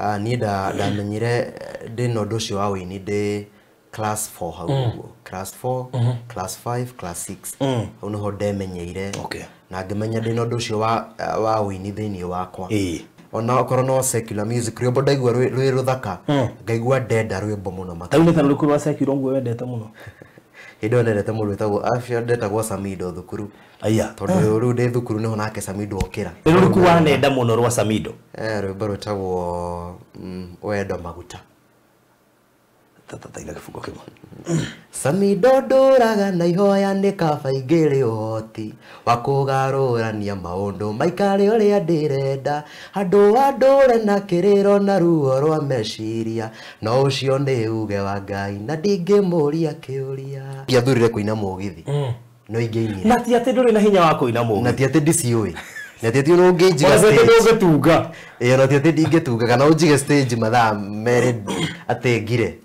Niĩ ndamenyire ndĩ na ũndũ ũcio wa wĩini ndĩ class 4 hau ũguo, class 4, class 5, class 6, hau nĩho ndemenyeire. Na ngĩmenya ndĩ na ũndũ ũcio wa wĩini thĩinĩ wakwa. Ona okorwo no secular music, rwĩmbo ndaigua rwĩ rũthaka, ngaigua ndenda rwĩmbo mũno makĩria. Tarĩu nĩ ta rũrĩkũ rwa secular ũguo wendete mũno? Hĩndĩ ĩyo ndendete mũndũ wĩtagwo, acio ndetagwo Samido thukuru. Aya. Tondũ rĩu ndĩ thukuru nĩho nake Samido okĩra. Nĩ rũrĩkũ wanenda mũno rwa Samido? Rwĩmbo rwĩtagwo Wendo Maguta. Tataina kĩbungo kĩmwe. Samido ndũraga na ihoya nĩ kaba ingĩrĩ ũhoti wa kũgarũrania maũndũ maikare ũrĩa ndĩrenda, handũ wa ndũre na kĩrĩro na ruo rwa meciria, no ũcio nĩ uge wa Ngai na ndingĩmũria kĩũria. Ingĩathurire kũina mũgithi, no ingĩinire. Na ti atĩ ndũrĩ na hinya wa kũina mũgithi. Na ti atĩ ndiciũĩ. Na ti atĩ ũngĩnjiga Ona ti atĩ stage. Ndũngĩtunga. Ĩĩ, ona ti atĩ ndingĩtunga kana ũnjige stage mathaa merĩ atĩ ngire.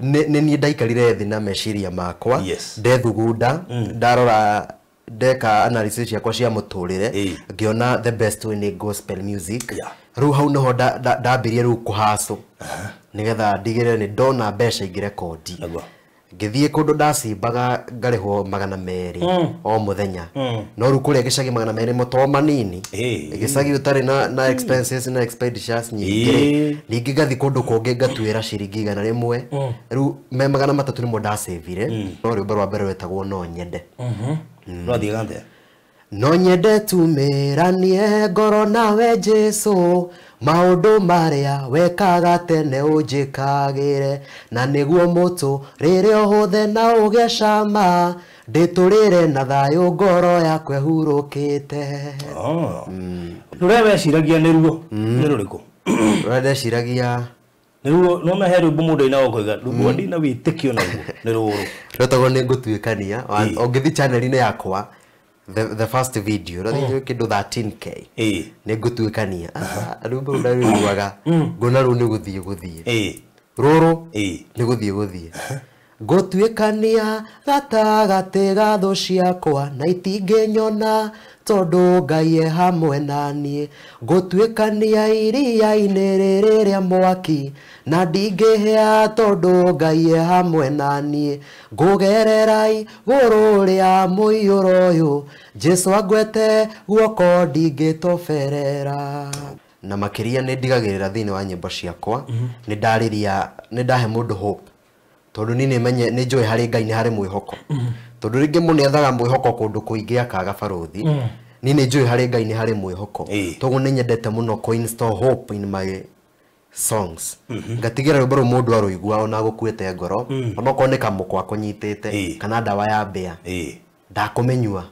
Nĩ niĩ ndaikarire thĩ na meciria makwa, ndethugunda, ndarora, ndeka analysis ciakwa cia mũtũrĩre, ngĩona the best way nĩ gospel music. Rĩu hau nĩho ndambirie rĩu kũhacũ nĩgetha ndigĩrĩre nĩ ndona mbeca ingĩrekondi. Ngĩthiĩ kũndũ ndacimbaga ngarĩhwo 200 o mũthenya. No rĩu kũrĩa gĩcagi 200 mo to manini. Gĩcagi ũtarĩ na expenses na expenditures nyingĩ rĩ. Ningĩ ngathiĩ kũndũ kũngĩ ngatuĩra ciringi 100. Rĩu me 300 nĩmo ndacĩvire. No rwĩmbo rwa mbere rwetagwo No Nyende. Rwathiaga atĩa? No nyende tumĩranie ngoro nawe Jesũ, maũndũ marĩa wekaga tene ũnjĩkagĩre, na nĩguo mũtũrĩre ũhũthe na ũgĩe cama, ndĩtũrĩre na thayũ ngoro yakwa ĩhurũkĩte. Rũrĩa weciragia nĩ ruo, nĩ rũrĩkũ? Rũrĩa ndeciragia nĩ ruo, no mehe rwĩmbo mũndũ ainaga ũkoiga rwĩmbo ndina wĩtĩkio naguo nĩ rũrũ. Rwetagwo Nĩ Ngũtuĩkania. Ũngĩthiĩ channel-inĩ yakwa, the first video, rũrathiĩ kĩndũ 13K. Nĩ ngũtuĩkania. Rwĩmbo rũu ndarũiguaga, ngona rũu nĩ gũthiĩ gũthiĩ. Rũrũ nĩ gũthiĩ gũthiĩ. Ngũtuĩkania gatagatĩ ga thũ ciakwa na itingĩnyona tondũ Ngai e hamwe na niĩ. Ngũtuĩkania iria-inĩ rĩrĩ rĩa mwaki na ndingĩhĩa tondũ Ngai e hamwe na niĩ. Ngũgerera igũrũ rĩa mũiyũro ũyũ, Jesũ angwete guoko ndingĩtoberera. Na makĩria nĩ ndigagĩrĩra thĩinĩ wa nyĩmbo ciakwa, nĩ ndarĩria, nĩ ndahe mũndũ hope. Tondũ niĩ nĩmenye, nĩ njũĩ harĩ Ngai nĩ harĩ mwĩhoko. Tondũ rĩngĩ mũndũ nĩethaga mwĩhoko kũndũ kũingĩ akaga barũthi. Niĩ nĩ njũĩ harĩ Ngai nĩ harĩ mwĩhoko. Toguo nĩ nyendete mũno kũ install hope in my songs. Ngatigĩra rwĩmbo rũu mũndũ arũigua ona gũkuĩte ngoro, ona okorwo nĩ kamũkwa akũnyitĩte, kana ndawa ya mbĩa. Ndakũmĩnyua.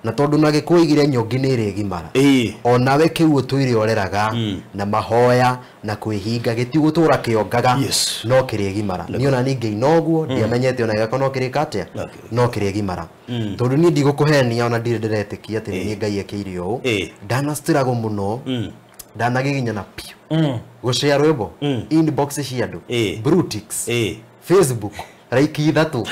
Na tondũ na gĩkũyũ oigire nyongi nĩ ĩrĩgimara. Onawe kĩu ũtũire ũreraga, na mahoya na kwĩhinga gĩtigũtũra kĩongaga, no kĩrĩgimara. Niĩ ona niĩ ngĩina ũguo, ndiamenyete ona gĩakwa no kĩrĩka atĩa? No kĩrĩgimara. Tondũ niĩ ndigũkũhenia ona ndirĩ ndĩretĩkia atĩ nĩ Ngai ekĩire ũũ. Ndanastruggle mũno, ndanagiginyana biũ. Gũshare rwĩmbo, inbox cia andũ, blue ticks, Facebook, like 3.